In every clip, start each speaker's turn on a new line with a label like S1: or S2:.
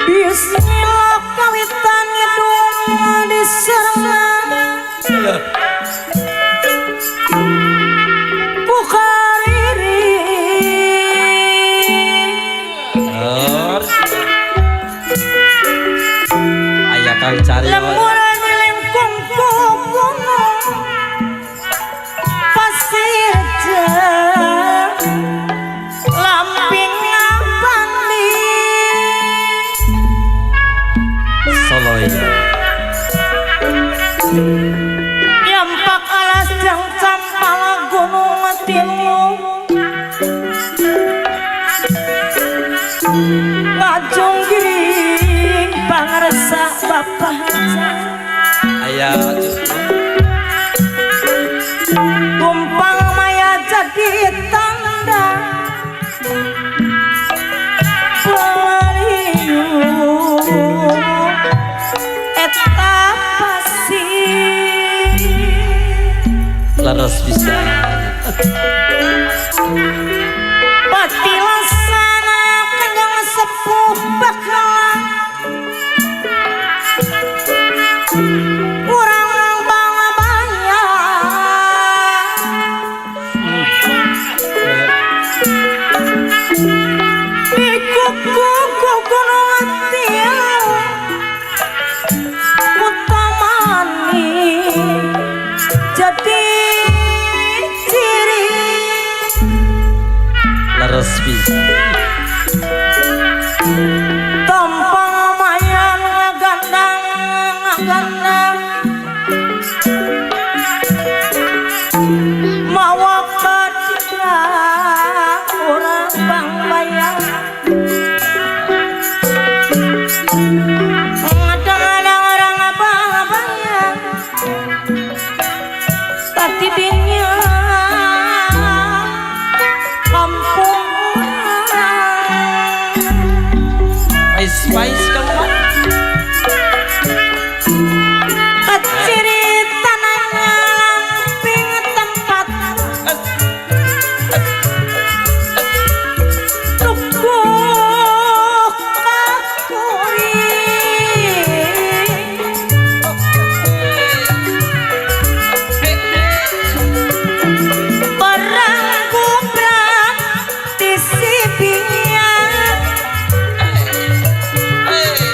S1: Bismillah kawitan ngedung diserang ku kariri
S2: aya kang cari
S1: lembur lengkung ku gunung pasir lamping ngapani
S2: Soloyo
S1: Nyampak alas jang campala gunung tilu ngajung giring pangarsa bapak
S2: aya
S1: tumpang maya jadi tanda pelariu eta pasir
S2: leres bisa
S1: patilasana kanjeng sepuh bakalan urang bangabaya di kuku gunung tilu utamani jadi ciri
S2: leres bisa
S1: tampang mayan ngagandang ngagandang mawa kadina urang bangbayang ngadang-adang orang abang-abangnya tadi dinya kampung urang.
S2: Pais-pais kamu
S1: Keciri tanahnya lamping tempat tukuh kakuri perang gubrak disibinya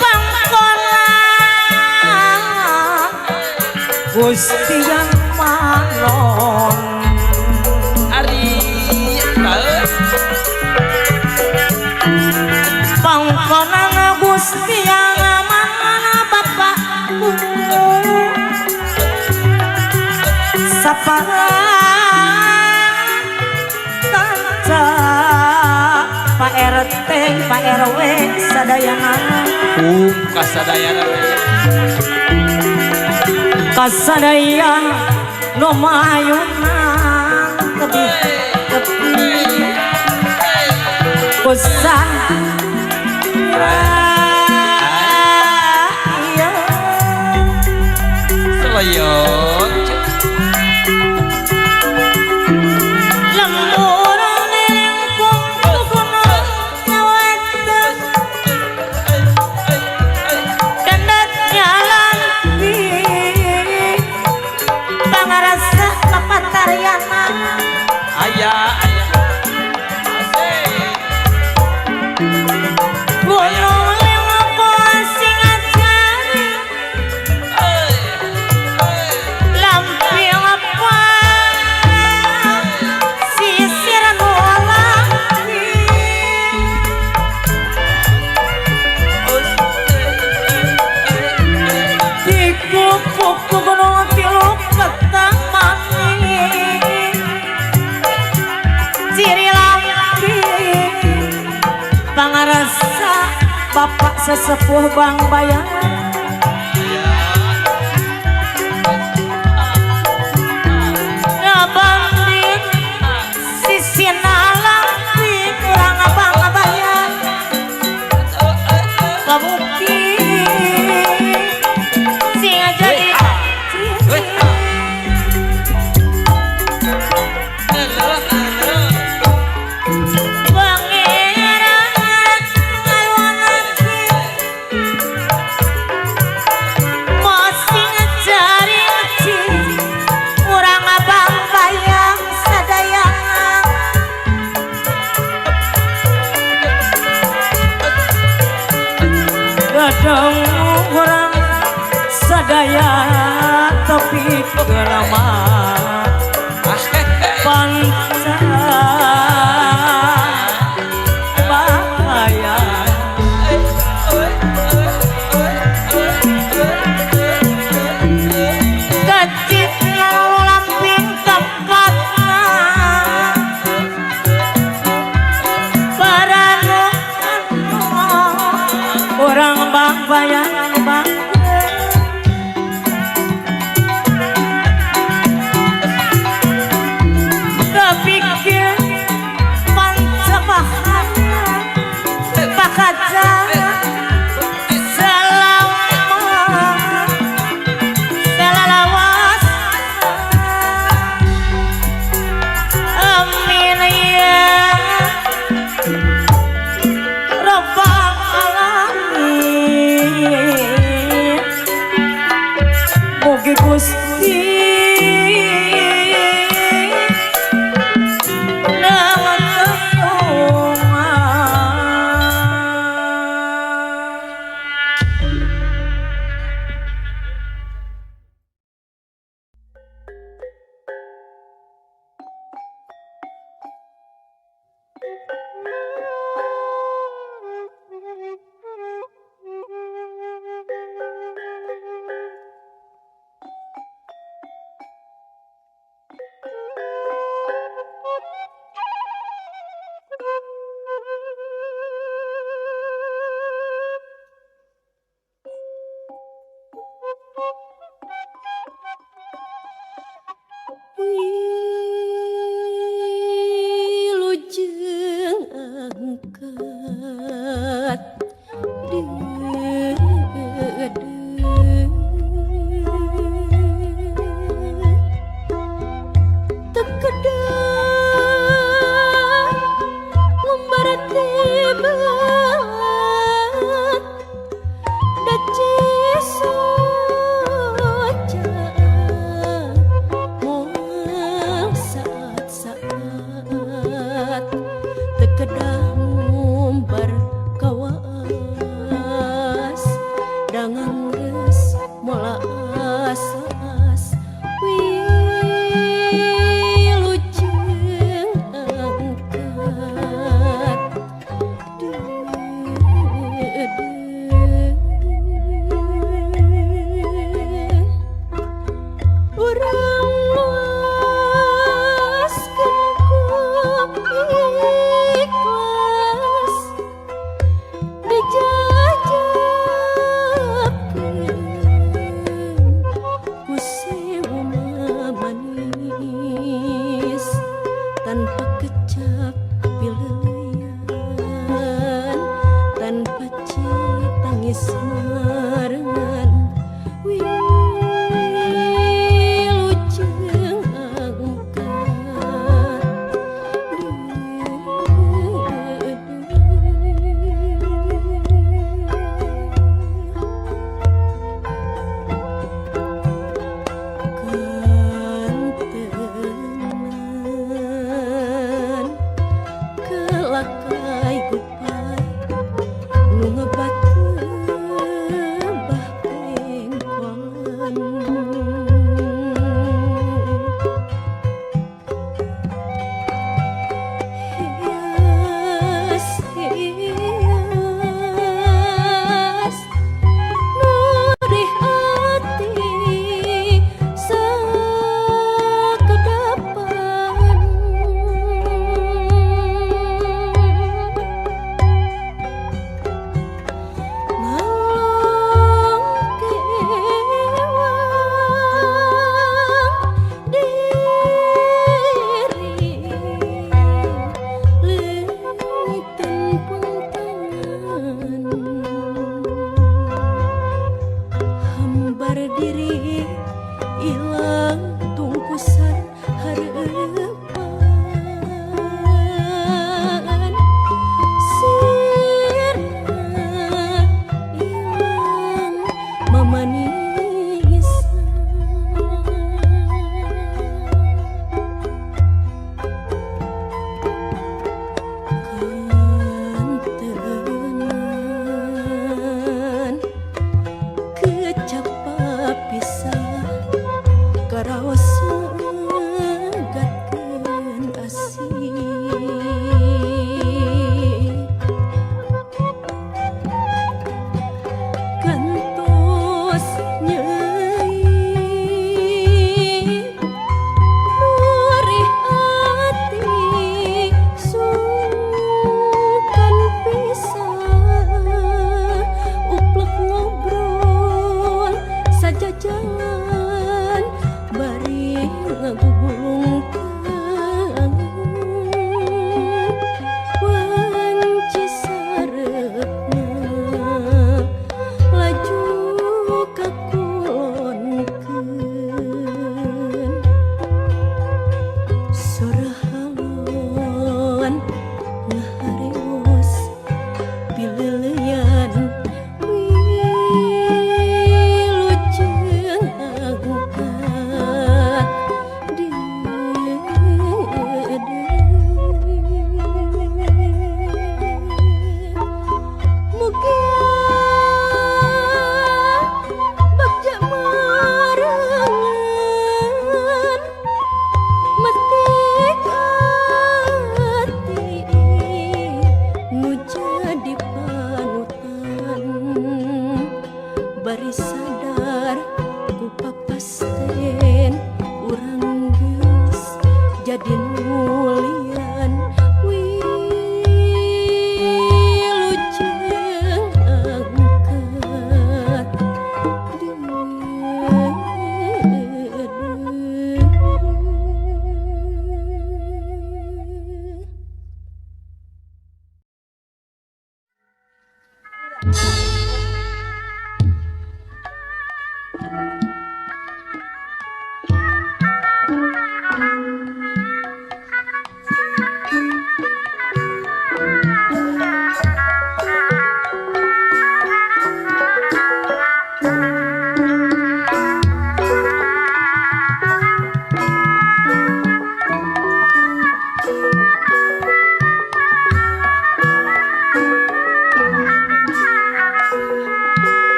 S1: pangkolan Gusti yang manon
S2: Ari
S1: pangkolan Gusti yang mana bapakku sapa kanca Pak RT Pak RW sadayana
S2: kasadayana
S1: kasadayana nu mayuna tebih tebih kusah iya
S2: Seleyon
S1: lembur nilengkung gunung nyawetan kendatnya lampi pangarasa Ngarasa bapak sesepuh Bang Bayan ngabanding sisina lamping urang Bang Bayan kabukti sing jadi Pangeran ngaluanake masing cari urang Abang Bayang sadaya gadang urang sadaya tapi kelama panca bahaya kecil lamping tempatna paranu orang Bang Bayan Bang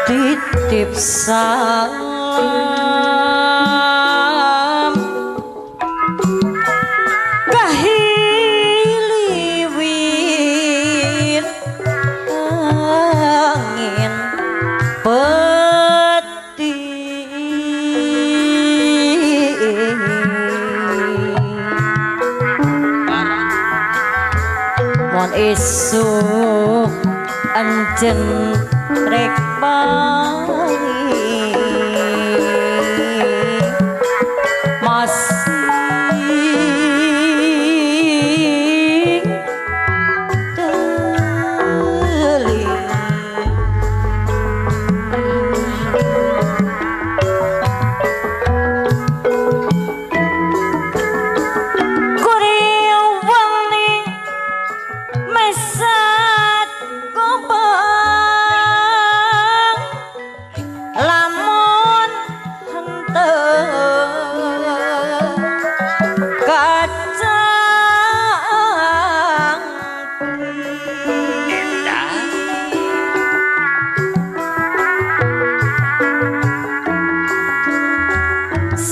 S1: Titip salam kahiliwir angin peti mon esuk anjen rek bali masih teli kuriwani mesat gombang lamun henteu kacang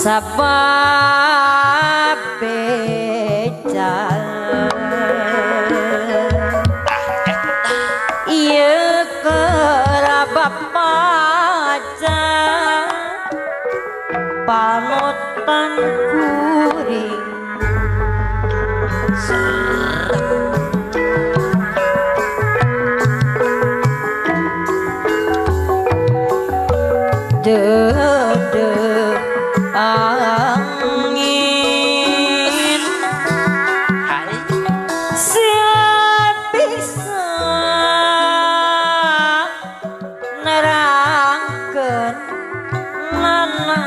S1: sabab becal ieu kerabab maca panutan kuring dede angin siap bisa nerangkeun nana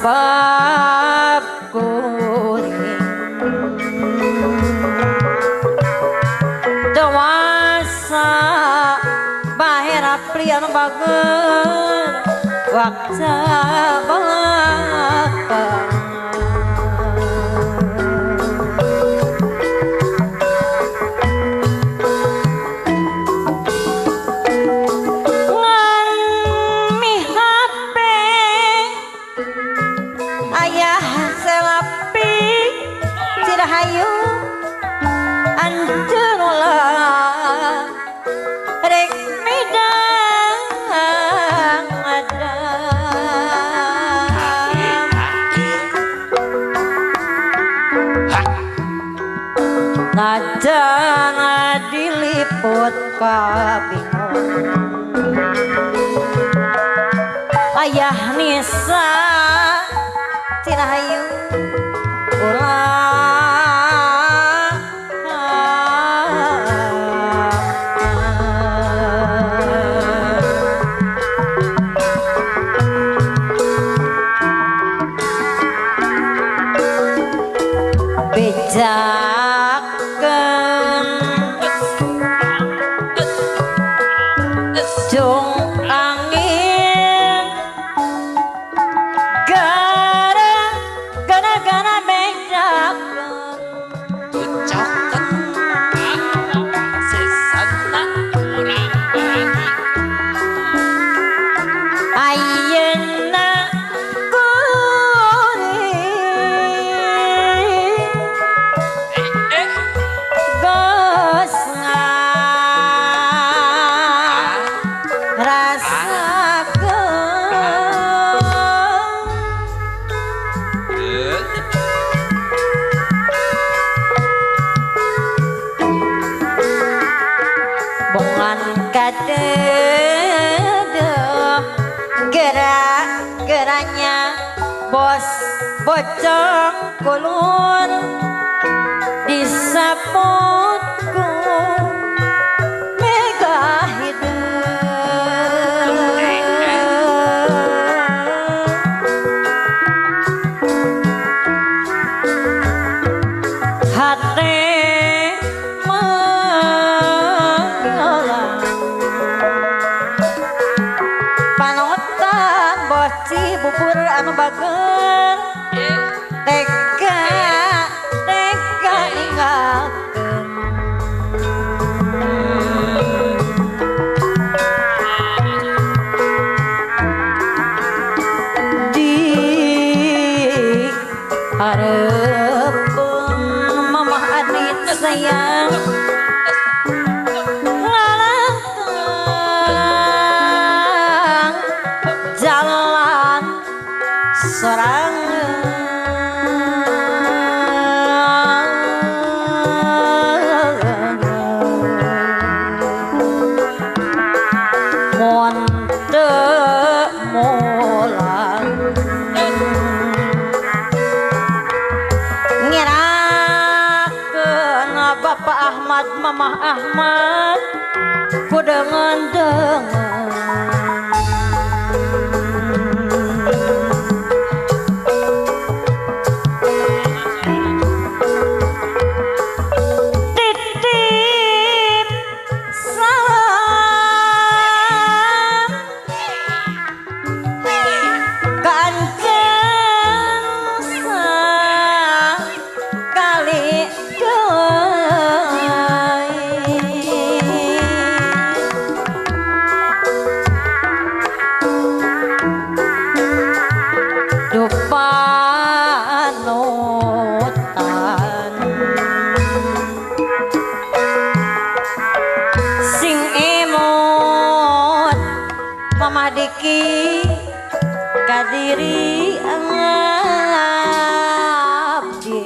S1: sabab kuring dewasa bahera prian bager wakca belakang ngan mihape ayah selapi cirahayu anjeun ulah rek midang ada najan diliput kabingung ayah Nisa cirahayu ulah bejakeun jung angin Kadeudeuh gerak-geranya bos bocong kulur disaputku mega hideung. Hate melang panotan bos Cibubur anu bager tega tega ninggalkeun. Di hareupeun Mamah Adit sayang lalantang jalan sorangan. Mun teu mulang ngerakeun Bapak Ahmad Mamah Ahmad ku deungeun-deungeun. Titip salam ka anjeun sakali deui. Duh panutan sing emot Mamah Diki kadiri abdi.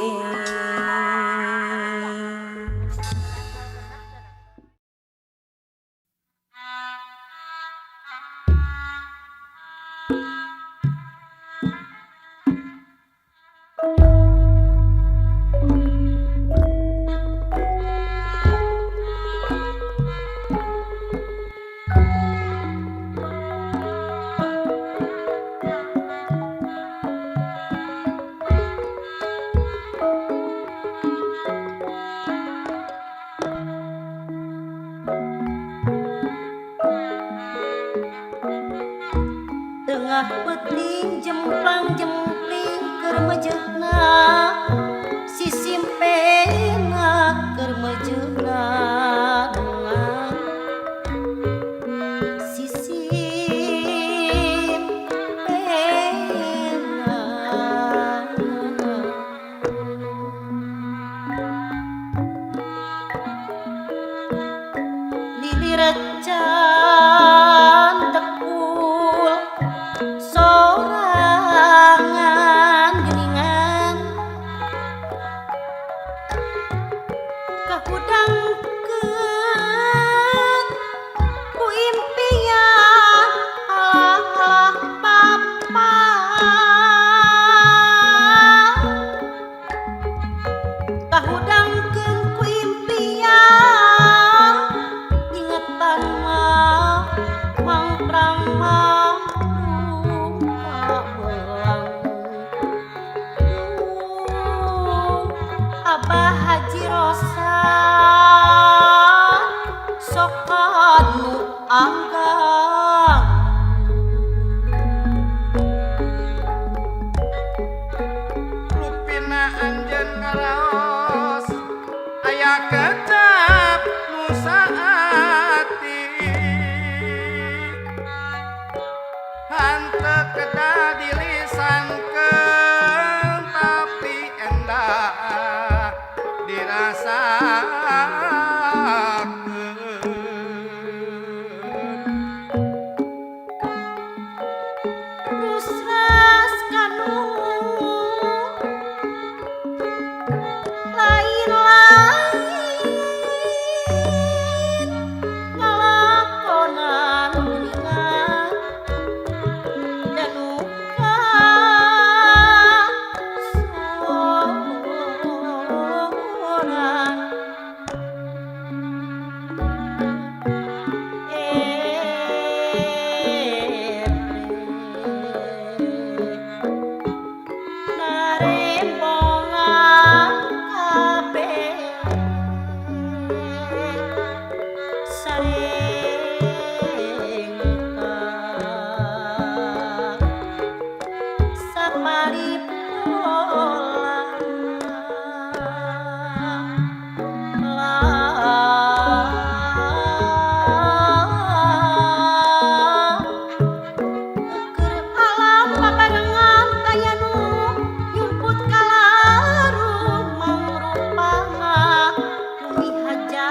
S3: Tengah peuting jemplang jempling keur meujeuhna sisimpena keur meujeuhna sisimpena. Lilirecan tekul sorangan geningan kahudangkeun ku impian alah-alah papa kahudangkeun ku impian ingetan mah mangprang mah belang. Duh, Abah Haji Rosan.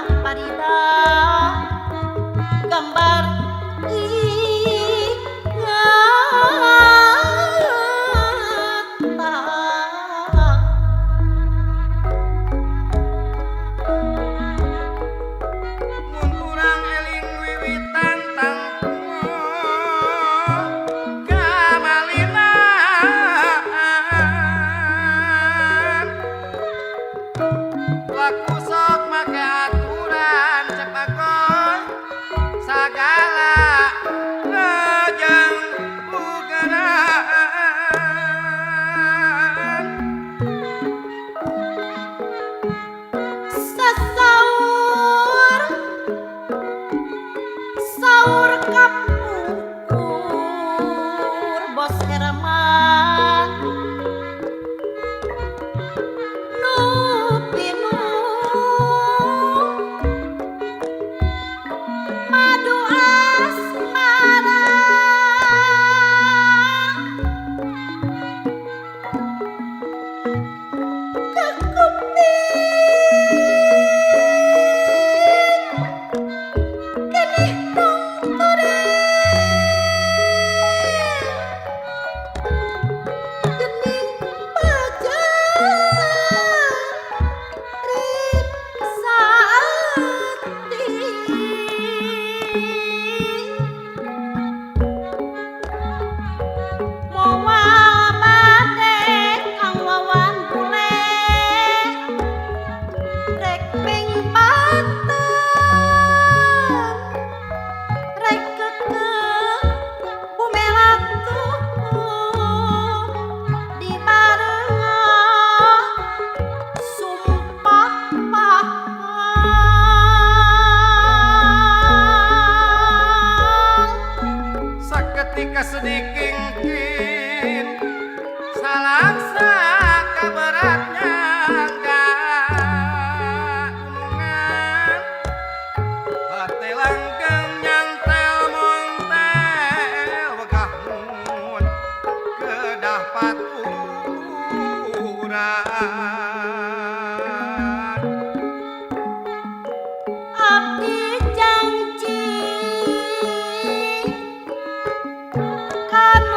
S3: Abah Parida gambar ingatan.
S4: Mun urang eling wiwitan tangtu kamalinan, laku sok make aturan cek bagoy sagala rejeng bugeran.
S3: Sasaur saur kapungkur Bos Herman nu pinuh madu asmara, kekuping keneh nungture gening pajar rek saeutik. Moal bade Kang Wawan bule rek ping paten rek kekeh bumelatuh dibarengan sumpah pahang.
S4: Saketika sedikingkin salaksa kaberatnya gunungan hate langgeng nyantel montel wegah mun kedah paturan.
S3: Abdi janji kana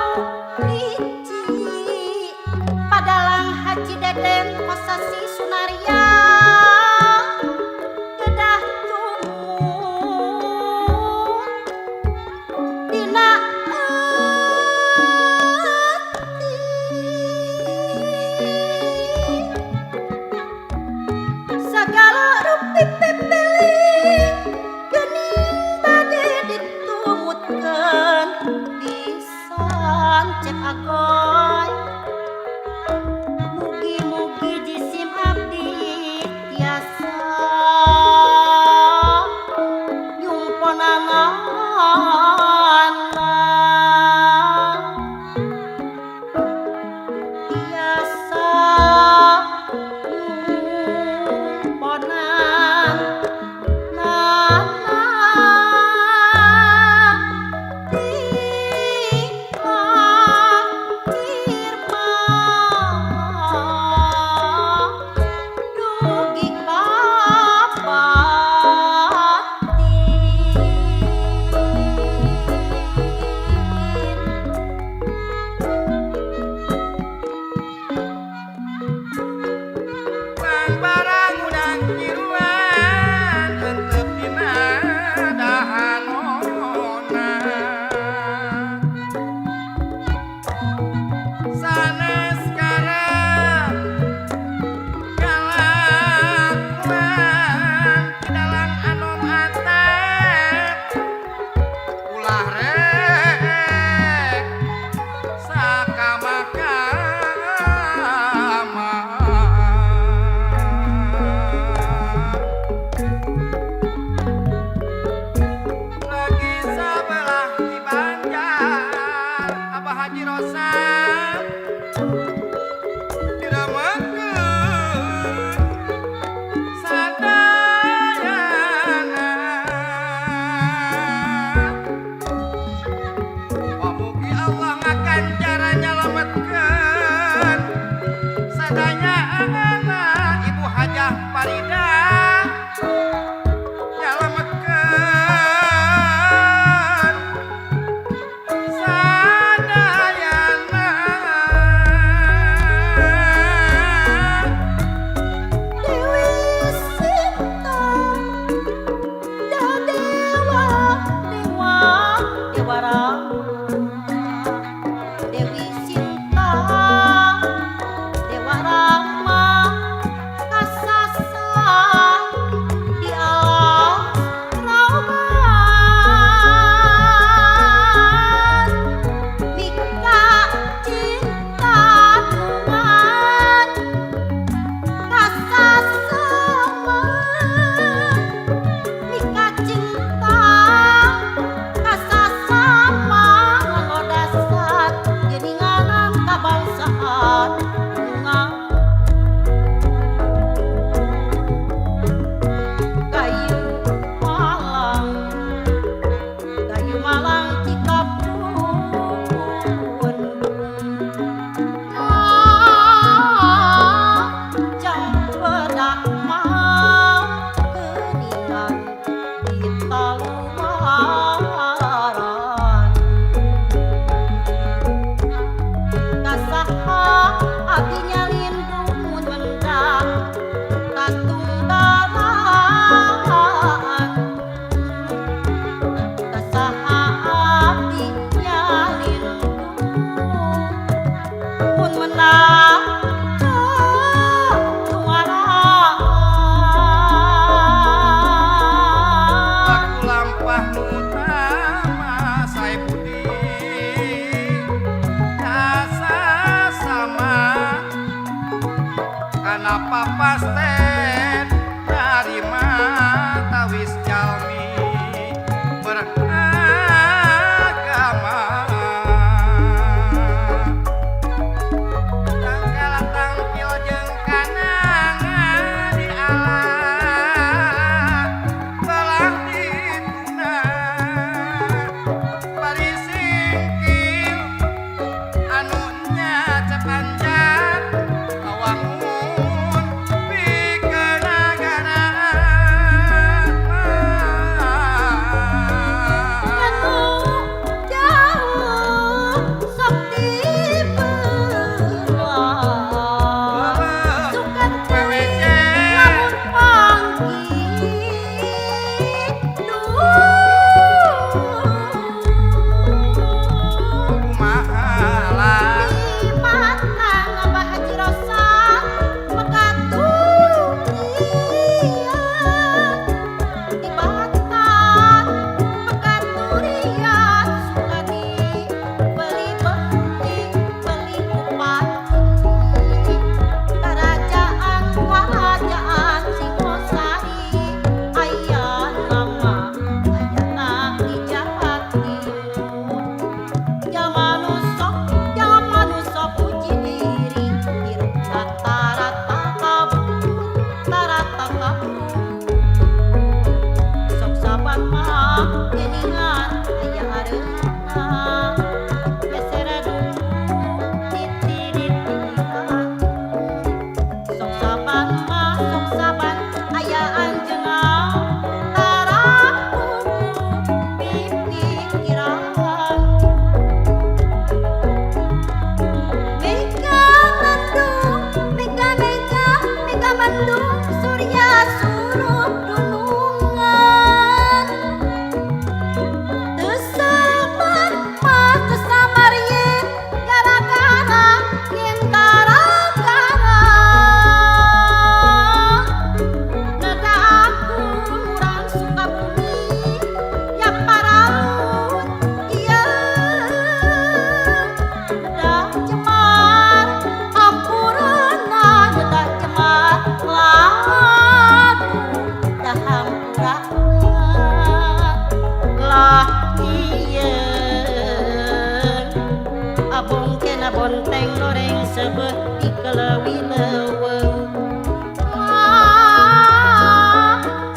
S3: Monteng loreng sebeh di kelewi leuweung.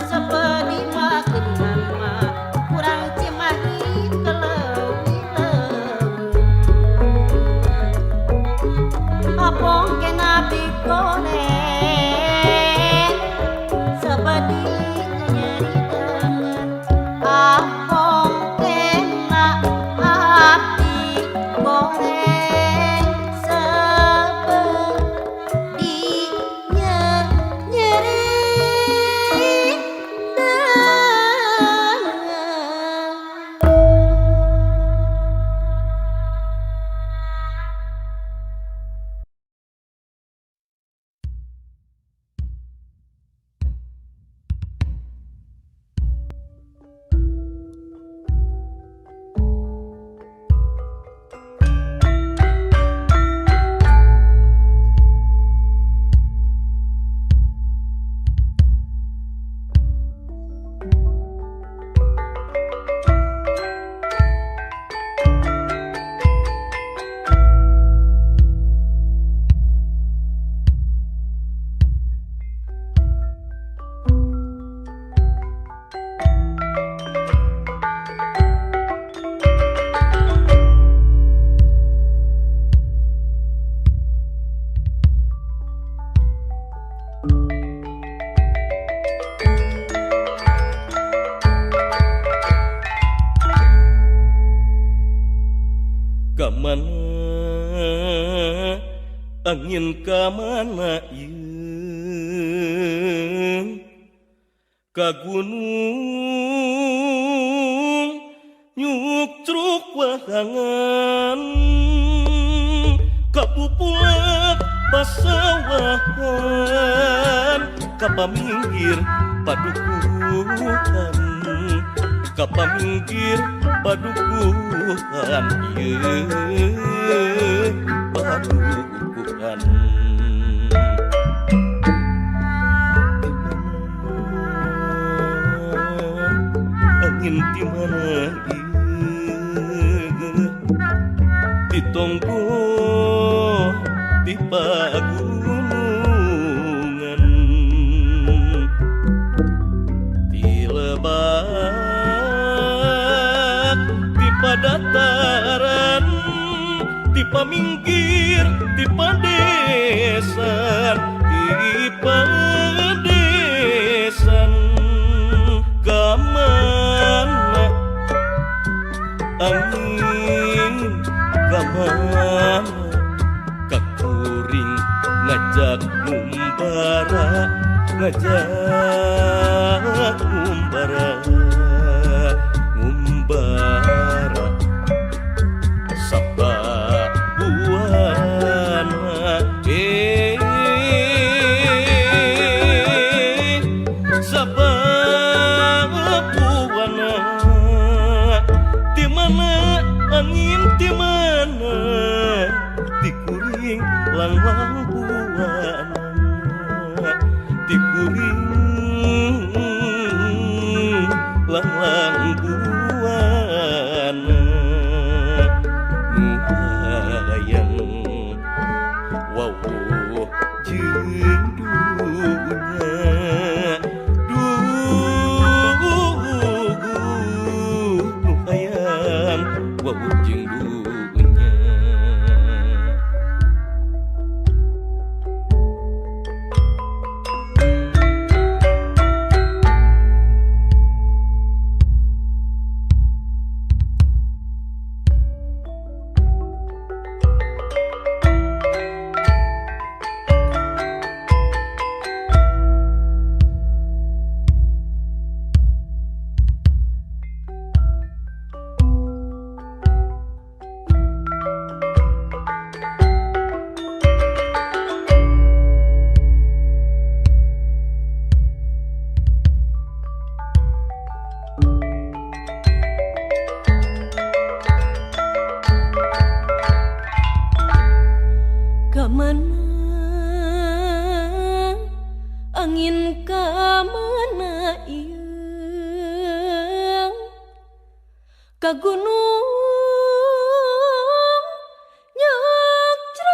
S3: Sebeh di mageungan mah kurang Cimahi kelewi leuweung. Apong kena goreng sebeh di nyeri dengan. Apong kena api goreng sebeh di nyeri dengan.
S5: Kamana angin kamana ieu ka gunung nyuktruk wahangan ka pupulak pasawahan ka paminggir padukuhan ka paminggir padukuhan ieu padukuhan. Angin di mana ieu di tonggo di pagunungan di lebak di padataran di paminggir di padesan di padesan. Kamana angin kamana kakuring ngajak ngumbara ngajak ngumbara ngumbara sapa buana sapa buana di mana angin di mana di kuring langlang buana di kuring langlang buana nu hayang wawuh jeung dunya duh nu hayang wawuh jeung dunya.
S1: Kamana angin kamana ieu ka gunung nyektruk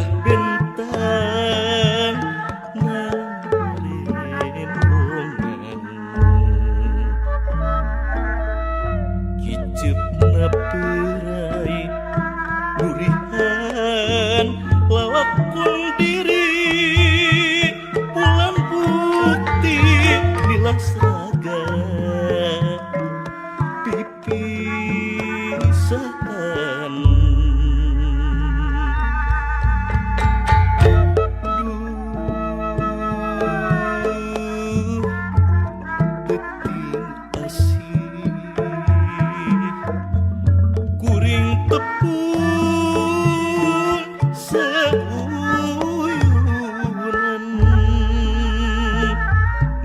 S5: Lengkah bentang narembongan kiceupna perai murihan lalakon diri bulan bukti dilaksraga pipisahan. Duh, peuting asih kuring tepung sauyunan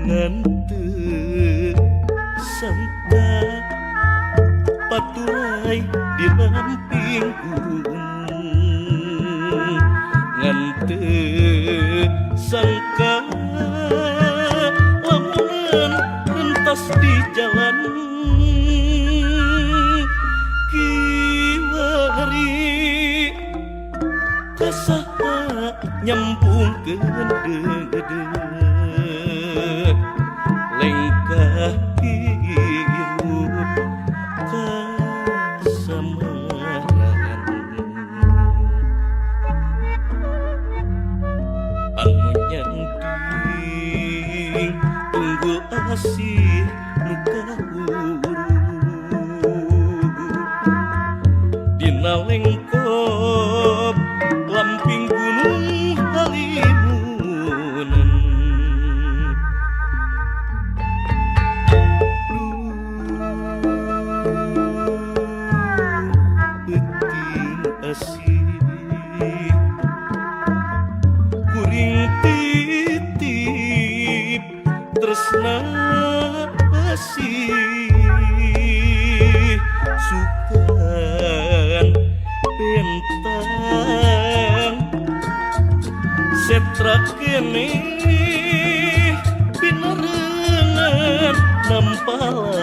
S5: ngan teu sangka paturai di lamping gunung ngan teu sangka lamunan rentas di jalan kiwari kasaha nyambungkeun deudeuh lengkah hirup kasamaran anu nyanding tunggul asih nu kahurung dina lengkop lamping gunung halimunan. Duh, peuting asih kuring titip tresna asih sukan bentang setra keneh pinarengan nampalan.